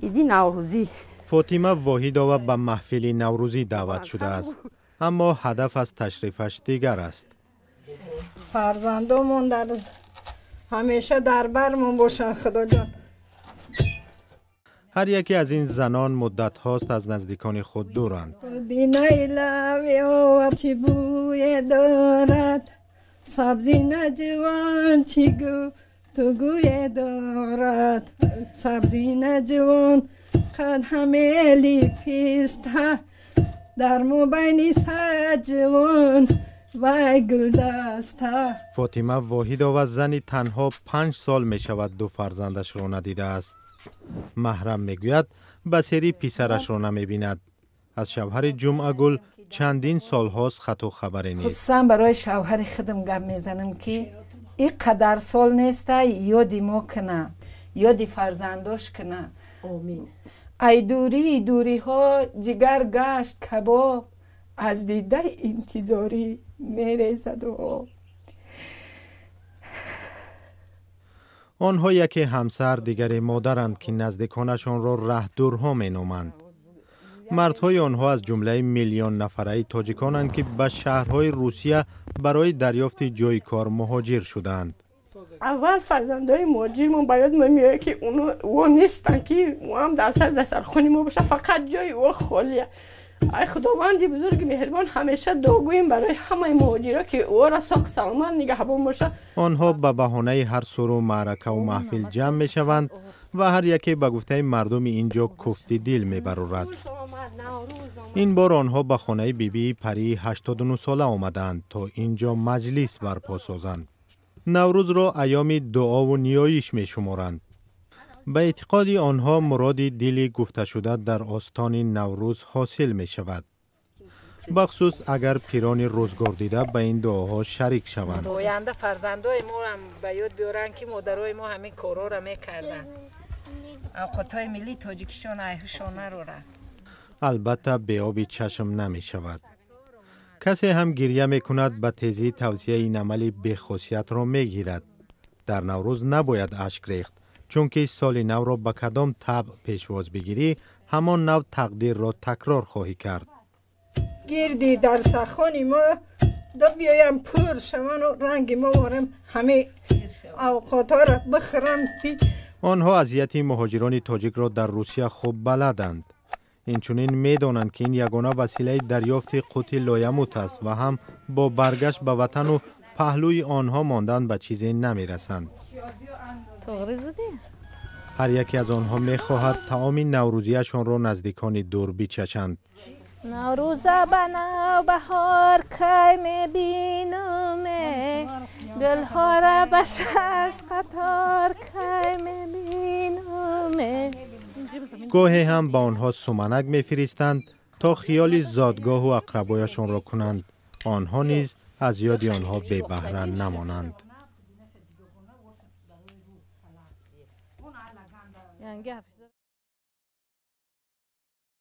Иди Наврӯзӣ. Фотима Воҳидова ба маҳфили наврӯзӣ даъват шудааст, аммо ҳадаф аз ташрифаш дигар аст. Фарзандомон дар ҳамеша дар бармон бошанд, Худоҷон. Ҳар яке аз ин занон муддатҳост аз наздикони худ дуранд. Чӣ бӯе дорад сабзи наҷвон, чӣ ту гӯе дорад сабзи наҷвон, қад ҳамели писта дар мобайни саҷвон вай гулдаста. Фотима Воҳидова зани танҳо 5 сол мешавад ду фарзандашро надидааст. Маҳрам мегӯяд, ба сери писарашро намебинад. Аз шавҳари Ҷумъагул чандин солҳост хату хабаре нест. Хусусан барои шавҳари худам гап мезанам, ки ин қадар сол неста, ёди мо куна, ёди фарзандош куна. Ай дурии дуриҳо ҷигар гашт кабоб, аз дидаи интизорӣ мерезаду об. Онҳо яке ҳамсар, дигаре модаранд, ки наздиконашонро раҳдурҳо меноманд. Мардҳои онҳо аз ҷумлаи миллион нафараи тоҷиконанд, ки ба шаҳрҳои Русия барои дарёфти ҷойи кор муҳоҷир шудаанд. Аввал фарзандои муҳоҷирмон ба ёд меояд, ки о нестанд, ки ҳам дар сари дастархони мо бошад, фақат ҷои о холия. Ай Худованди бузурги меҳрибон, ҳамеша дуогӯем барои ҳамаи муҳоҷиро, ки ора соқ саломат нигаҳбон бошад. Онҳо ба баҳонаи ҳар суру маъракаву маҳфил ҷамъ мешаванд ва ҳар яке ба гуфтаи мардуми ин ҷо куфти дил мебарорад. Ин бор онҳо ба хонаи бибии Парии 89-сола омадаанд, то ин ҷо маҷлис барпо созанд. Наврӯзро айёми дуову ниёиш мешуморанд. Ба эътиқоди онҳо муроди дили гуфташуда дар остони Наврӯз ҳосил мешавад, бахусус агар пирони рӯзгордида ба ин дуоҳо шарик шаванд. Оянда фарзандои моам ба ёд биёранд, ки модарои мо ҳамин корҳоро мекарданд. Авқотҳои миллии тоҷикишон айҳушон нароранд. Албатта, беоби чашм намешавад. Касе ҳам гирья мекунад, ба тезӣ тавсияи ин амали бехосиятро мегирад. Дар Наврӯз набояд ашк рехт, чунки соли навро ба кадом табъ пешвоз бигирӣ, ҳамон нав тақдирро такрор хоҳӣ кард. Гирди дарсахони мо до биёям пур шавану ранги мо ворам, ҳамаи авқотҳоро бихӯрам. Онҳо азияти муҳоҷирони тоҷикро дар Русия хуб баладанд. Инчунин медонанд, ки ин ягона василаи дарёфти қути лоямут аст ва ҳам бо баргашт ба ватану паҳлӯи онҳо мондан ба чизе намерасанд. Ҳар яке аз онҳо мехоҳад таоми наврӯзиашонро наздикони дур бичашанд. Наврӯза ба навбаҳор кай мебинаме, гулҳора ба шаш қатор кай мебинаме. Гоҳе ҳам ба онҳо суманак мефиристанд, то хиёли зодгоҳу ақрабояшонро кунанд. Онҳо низ аз ёди онҳо бебаҳра намонанд.